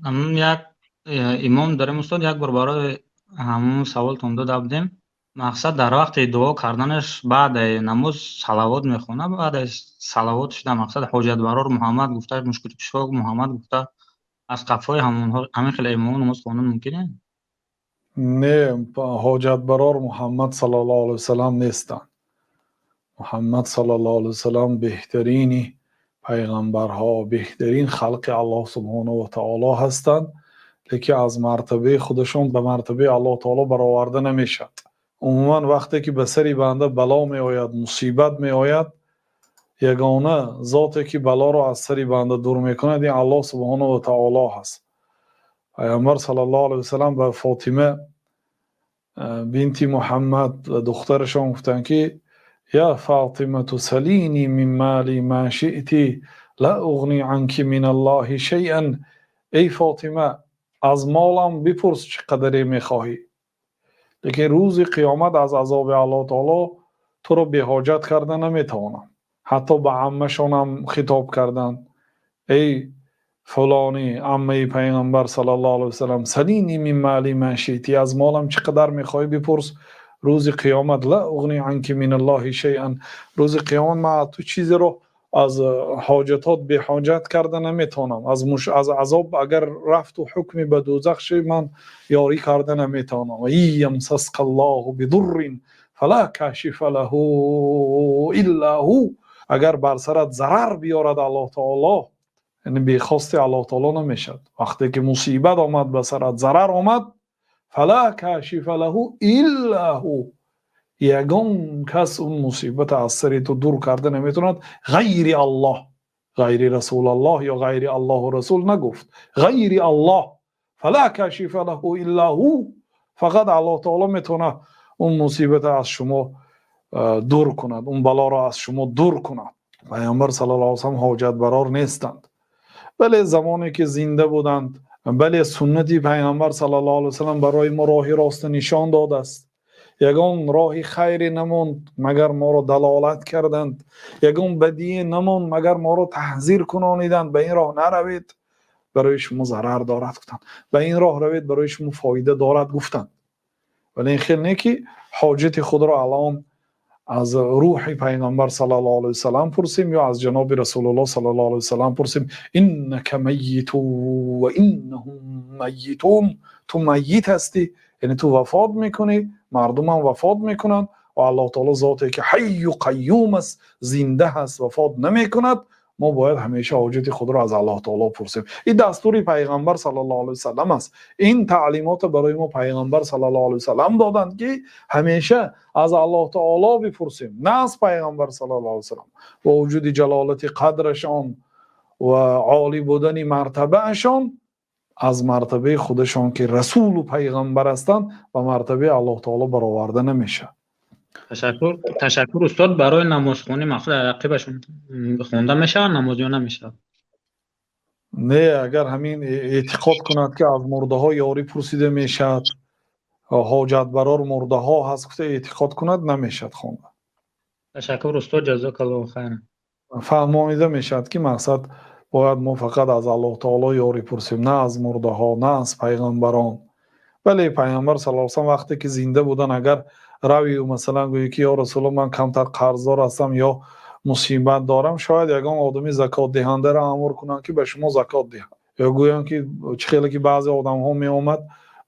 Ҳамун як имом дорем, устод, як бор барои ҳамун саволтон дода будем. Мақсад, дар вақти дуо карданаш баъди намоз салавот мехонад, баъди салавот шуда, мақсад, ҳоҷатбарор Муҳаммад гуфта, мушкилкушо Муҳаммад гуфта, аз қафои ҳамонҳо ҳамин хеле имомон намоз хондан мумкин е? Не, ҳоҷатбарор Муҳаммад саллаллоҳу алайҳи васаллам нестанд. Муҳаммад саллаллоҳу алайҳи васаллам беҳтарини пайғамбарҳо, беҳтарин халқи Аллоҳ субҳонаҳу ва таоло ҳастанд, лекин аз мартабаи худашон ба мартабаи Аллоҳ таоло бароварда намешавад. Умуман, вақте ки ба сари банда бало меояд, мусибат меояд, ягона зоте ки балоро аз сари банда дур мекунад, ин Аллоҳ субҳонаҳу ва таоло ҳаст. Пайғамбар саллаллоҳу алайҳи васаллам ба Фотима бинти Муҳаммад, духтарашон, гуфтанд ки: "Я Фотимату, салини мин мали ма шиъти, ла уғни анки мин Аллоҳи шайъан". Эй Фотима, аз молам бипурс, чӣ қадаре мехоҳӣ, лекин рӯзи қиёмат аз азоби Аллоҳ таоло туро беҳоҷат карда наметавонам. Ҳатто ба аммашонам хитоб карданд: "Эй фалонӣ, аммаи Пайғамбар саллаллоҳу алайҳи васаллам, салини мин мали ма шиъти, аз молам чӣ қадар мехоҳӣ, бипурс, рӯзи қиёмат ла уғни анки мин Аллоҳи шайъан, рӯзи қиёмат ман аз ту чизеро аз ҳоҷатот беҳоҷат карда наметавонам, аз азоб агар рафту ҳукми ба дӯзах шавӣ, ман ёрӣ карда наметавонам". Ямсаска Аллоҳу бидуррин фала кашифа лаҳу илла ҳу. Агар бар сарат зарар биёрад Аллоҳ таоло, яъне бехости Аллоҳ таоло намешавад, вақте ки мусибат омад ба сарат, зарар омад, фала кашифа лаҳу илла ҳу, ягон кас он мусибата аз сари ту дур карда наметавонад ғайри Аллоҳ. Ғайри Расулаллоҳ ё ғайри Аллоҳу Расул нагуфт, ғайри Аллоҳ. Фала кашифа лаҳу илла ҳу, фақат Аллоҳ таоло метавонад он мусибата аз шумо дур кунад, он балоро аз шумо дур кунад. Пайғамбар саллаллоҳу алайҳи васаллам ҳоҷатбарор нестанд. Бале, замоне ки зинда буданд, бале, суннати Пайғамбар саллаллоҳу алайҳи васаллам барои мо роҳи роста нишон додааст. Ягон роҳи хайре намонд, магар моро далолат карданд, ягон бадие намонд, магар моро таҳзир кунониданд: ба ин роҳ наравед, барои шумо зарар дорад, гуфтанд, ба ин роҳ равед, барои шумо фоида дорад, гуфтанд. Вале ин хел не ки ҳоҷати худро алон аз рӯҳи Пайғамбар саллаллоҳу алайҳи васаллам пурсем ё аз ҷаноби Расулуллоҳ саллаллоҳу алайҳи васаллам пурсем. Иннака майитун ва иннаҳум майитун. Ту майит ҳастӣ, яъне ту вафот мекунӣ, мардумам вафот мекунанд ва Аллоҳ таоло зоте ки ҳайю қайюм аст, зинда ҳаст, вафот намекунад. Мо бояд ҳамеша ҳоҷати худро аз Аллоҳ таоло пурсем. Ин дастури Пайғамбар саллаллоҳу алайҳи васаллам аст. Ин таълимотро барои мо Пайғамбар саллаллоҳу алайҳи васаллам доданд, ки ҳамеша аз Аллоҳ таоло бипурсем, на аз Пайғамбар саллаллоҳу алайҳи васаллам. Бо вуҷуди ҷалолати қадрашон ва олӣ будани мартабаашон, аз мартабаи худашон, ки расулу пайғамбар ҳастанд, ба мартабаи Аллоҳ таоло бароварда намешавад. Ташаккур, ташаккур, устод. Барои намозхонӣ, мақсад, ақибашон хонда мешавад намоз ё намешавад? Не, агар ҳамин эътиқод кунад, ки аз мурдаҳо ёрӣ пурсида мешавад, ҳоҷатбарор мурдаҳо ҳаст гуфта эътиқод кунад, намешавад хонда. Ташаккур, устод, ҷазокаллоҳу хайран. Фаҳмонида мешавад, ки мақсад, бояд мо фақат аз Аллоҳ таоло ёрӣ пурсем, на аз мурдаҳо, на аз пайғамбарон. Бале, Пайғамбар саллаллоҳу алайҳи васаллам вақте ки зинда буданд, агар равию, масалан, гӯӣ ки: "Ё Расулуллоҳ, ман камтар қарздор ҳастам ё мусибат дорам", шояд ягон одами закотдиҳандаро амр кунанд, ки ба шумо закот диҳад, ё гӯянд ки чӣ хеле ки баъзе одамҳо меомад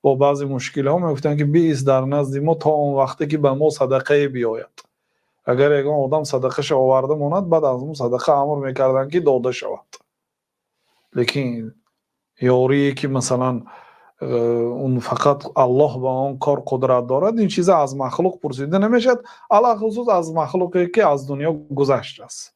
бо баъзе мушкилиҳо, мегуфтанд ки: "Бист дар назди мо то он вақте ки ба мо садақае биёяд". Агар ягон одам садақаша оварда монад, баъд аз он садақа амр мекарданд, ки дода шавад. Лекин ёрие ки, масалан, он фақат Аллоҳ ба он кор қудрат дорад, ин чиза аз махлуқ пурсида намешавад, алалхусус аз махлуқе ки аз дунё гузаштааст.